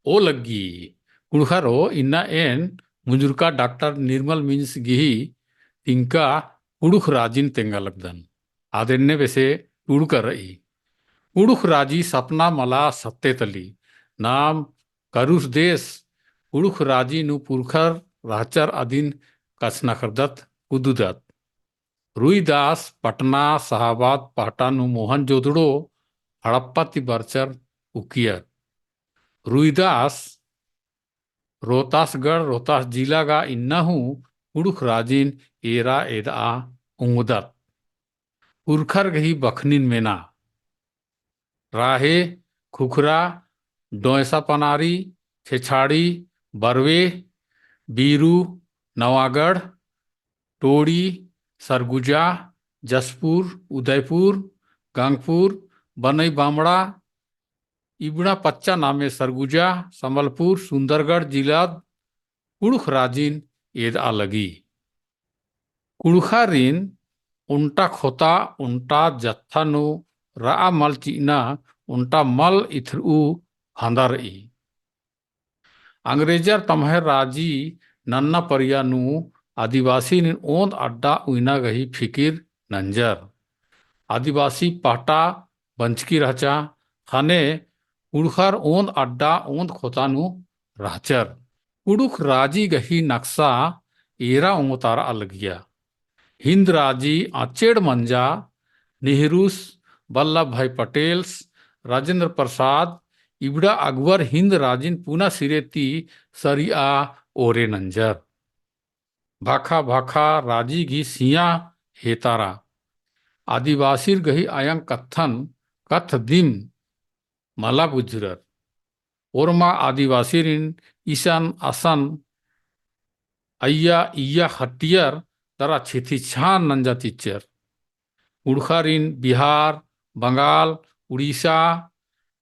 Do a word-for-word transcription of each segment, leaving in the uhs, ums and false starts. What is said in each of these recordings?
ओ लग्गी। कुँड़ुख़रो इन्ना एन मुंजुरका डॉक्टर निर्मल मिंज गही तिंका कुँड़ुख़ राजिन तेंगा लगदन। आद एन्ने बेसे टूड़का र'ई। कुँड़ुख़ राजी सपना मला सत्ते तली। नाम करुस देस कुँड़ुख़ राजी नू पुरखर रहचर अदिन कछनखरदत कुदुदत। रुइदास पटना, शाहबाद, पहटा नू मोहनजोदड़ो, हड़प्पा ती बरचर उकियर। रुइदास रोहतासगढ़, रोहतास जिला गा इन्ना हूँ कुँड़ुख़ राजिन एरा एद'आ ओंगदत। पुरखर गही बखनिन मेना। राहे, खुखरा, डोंयसा पनारी, छेछाड़ी, बरवे, बीरू, नवागढ़, टोड़ी, सरगुजा, जसपुर, उदयपुर, गंगपुर, बनई बामड़ा, इबड़ा पच्चा नामे सरगुजा, संबलपुर, सुंदरगढ़ जिलाद कुँड़ुख़ राजिन एद'आ लगी। कुँड़ुख़ारिन ओन्टा खोता, ओन्टा जत्था नू र'आ मल चि'अना, ओन्टा मल इथर'ऊ फंदा र'ई। अंग्रेजर तम्है राजी नन्ना परिया नू आदिवासीरिन ओन्द अड्डा उइना गही फिकिर नंजर। आदिवासी पहटा बंचकी रहचा, ख़ने कुँड़ुख़र ओन्द अड्डा ओन्द खोता नू रहचर। कुँड़ुख़ राजी गही नक्शा एरा ओंगतार'आ लगिया। हिन्द राजी अचेड़ मंजा, नेहरूस, वल्लभ भाई पटेल्स, राजेंद्र प्रसाद, इबड़ा अगुवर हिन्द राजिन पुना सिरे ती सरि'आ ओरे नंजर। भाखा भाखा राजी गही सियाँ हेतारा। आदिवासीर गही अयंग कत्थन कत्थ दिम मला बुझुरर। ओर्मा आदिवासीरिन इसन असन अइय्या इय्या ख़ट्टियर दरा छिथिछान नंजा चिच्चर। कुँड़ुख़ारिन बिहार, बंगाल, उड़ीसा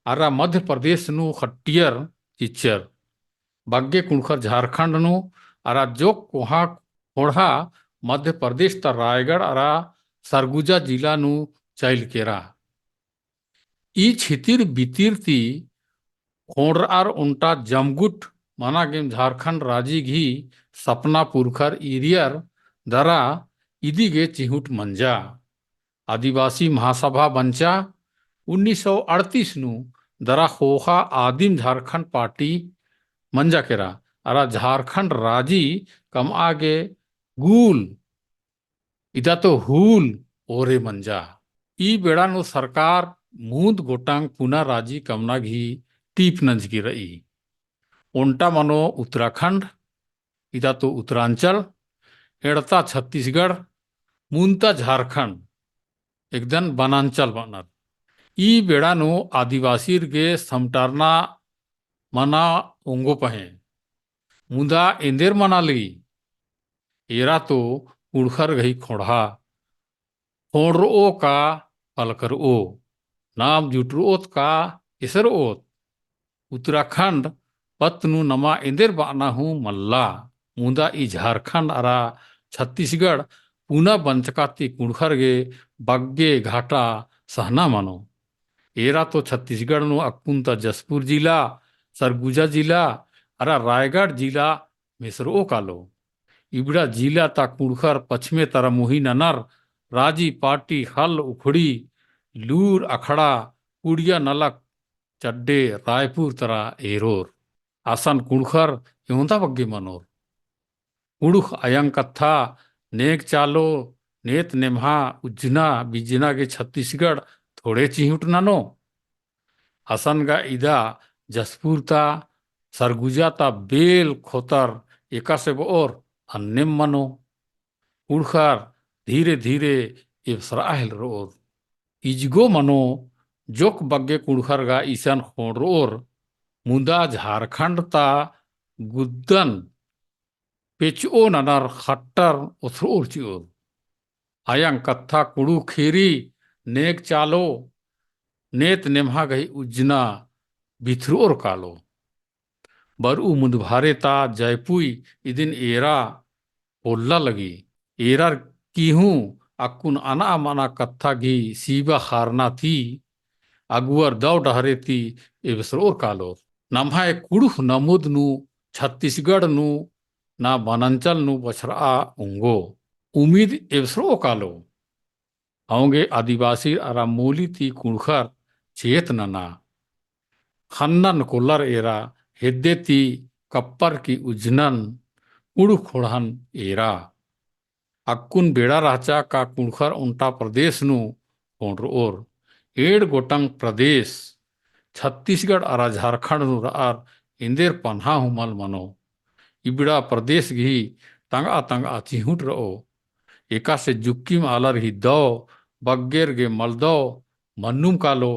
अरा मध्य प्रदेश नू ख़ट्टियर चिच्चर। बग्गे कुँड़ुख़र झारखंड नू अरा जोक कोहाँ ख़ोंड़हा मध्य प्रदेश ता रायगढ़ अरा सरगुजा जिला नू चइल केरा। ई छितिर बितिर ती ख़ोंड़र'अर ओन्टा जमगुट मना गेम झारखंड राजी गही सपना पुरखर ईरियर दरा इदी गे चिहुट मंजा। आदिवासी महासभा बंचा। उन्नीस सौ अड़तीस नू दरा ख़ोख़ा आदिम झारखंड पार्टी मंजा केरा अरा झारखंड राजी कम'आ गे गुल इदा तो हूल ओरे मंजा। ई बेड़ा नू सरकार मुन्द गोटंग पुना राजी कमना गही टीप नंजकी र'ई। ओन्टा मनो उत्तराखंड, इदा तो उत्तरांचल, एंड़ता छत्तीसगढ़, मुन्ता झारखंड, एकदन वनांचल ब'अनर। ई बेड़ा नू आदिवासीर गे समटारना मना ओंगो पहें। मुदा एन्देर मना लगी, एरा तो कुँड़ुख़र गही ख़ोंड़हा। ख़ोंड़र'ओ का पलकर'ओ, नाम जुटर'ओत का एसर'ओत। उत्तराखंड पत्त नू नमा एन्देर ब'अना हूँ मल्ला। मुदा ई झारखंड अरा छत्तीसगढ़ पुना बंचका ती कुँड़ुख़र गे बग्गे घाटा सहना मनो। एरा तो छत्तीसगढ़ नू अक्कुन ता जसपुर जिला, सरगुजा जिला अरा रायगढ़ जिला मेसर'ओ कालो। इबड़ा जिला ता कुँड़ुख़र पछमे तरा मुही ननर। राजी पार्टी ख़ल्ल उखड़ी, लूर अखड़ा, कुड़िया नलख चड्डे रायपुर तरा एरोर। असन कुँड़ुख़र एवंदा बग्गे मनोर। कुँड़ुख़ अयंग कत्था नेग चालो, नेत नेम्हा, उज्जना बिज्जना गे छत्तीसगढ़ थोड़े चिहुट ननो। असन गा इदा जसपुर ता सरगुजा ता बेल खोतर एकासे ब'ओर अन्नेम मनो। कुँड़ुख़र धीरे धीरे एबसर'आ हेलर'ओर। इजगो मनो जोक बग्गे कुँड़ुख़र गा इसन ख़ोंड़र'ओर। मुदा झारखंड ता गुद्दन पेच'ओ ननर ख़ट्टर ओथर'ओर चि'ओर। अयंग कत्था कुँड़ुख़ ख़ीरी नेग चालो, नेत नेम्हा गही उज्जना बिथर'ओर कालो। बर'ऊ मुन्दभारे ता जयपुई इदिन एरा पोल्ला लगी। एरर किहूँ अक्कुन अन'आ मन'आ कत्था गही सीबा ख़ारना ती अगुवर दव डहरे ती एबसर'ओर कालोर। नम्है कुँड़ुख़ नमुद नू छत्तीसगढ़ नू ना बनांचल नू बछरआ ओंगो। उम्मीद एबसरओ कालो। औंगे आदिवासिर अरा मूली ती कुँड़ुख़र चेत नना। ख़न्नन कोल्लर एरा हेद्दे ती कप्पर की उज्जनन कुँड़ुख़ ख़ोंड़हन एरा। अक्कुन बेड़ा रहचा का कुँड़ुख़र ओन्टा प्रदेश नू ख़ोंड़रओर। एंड़ गोटंग प्रदेश छत्तीसगढ़ अरा झारखंड नू रअर एन्देर पनहा हूँ मल मनो। इबड़ा प्रदेश गही तंगआ तंगआ चिहुट रओ। एकासे जुक्किम आलर ही दौ बग्गेर गे मलदौ मन्नुम कालो।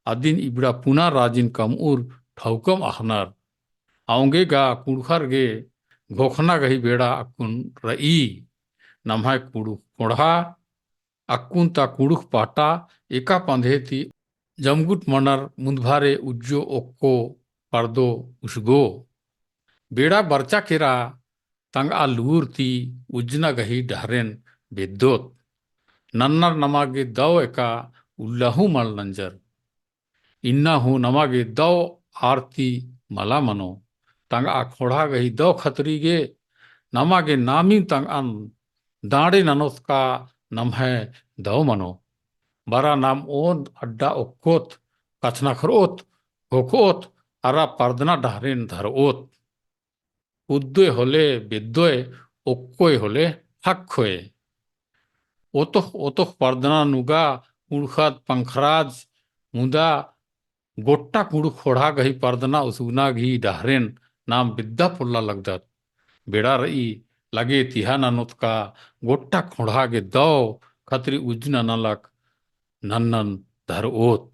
अदिन इबड़ा पुना राजिन कमउर ठौकम अख़नर। औंगे गा कुँड़ुख़र गे घोखना गही बेड़ा अक्कुन रई। नम्है कुँड़ुख़ ख़ोंड़हा अक्कुन ता कुँड़ुख़ पहटा एका पंधे ती जमगुट मनर मुन्दभारे उज्जो ओक्को परदो उसगो। बेड़ा बरचा केरा तंगआ लूर ती उज्जना गही डहरेन बेद्दोत। नन्नर नमा गे दौ एका उल्ला हूँ मल नंजर। इन्ना हूँ नमा गे दौ आर ती मला मनो। तंगआ ख़ोंड़हा गही दौ खतरी गे नमा गे नामिन तंगअन दाँड़े ननोत का नम्है दौ मनो। बरा नाम ओन अड्डा ओक्कोत, कछनखरओत, घोखओत, अरा परदना डहरेन धरओत। उद्दोय होले बेद्दोय, ओक्कोय होले हक्कोय। ओतोख ओतोख परदना नुगा कुँड़ुख़त पंखराज, मुदा गोट्टा कुँड़ुख़ ख़ोंड़हा गही परदना उसगना गही डहरेन नाम बेद्दा पोल्ला लगदत। बेड़ा रई लगे तिहा ननोत का गोट्टा ख़ोंड़हा गे दौ खतरी उज्जना नलख नन्नन धरओत।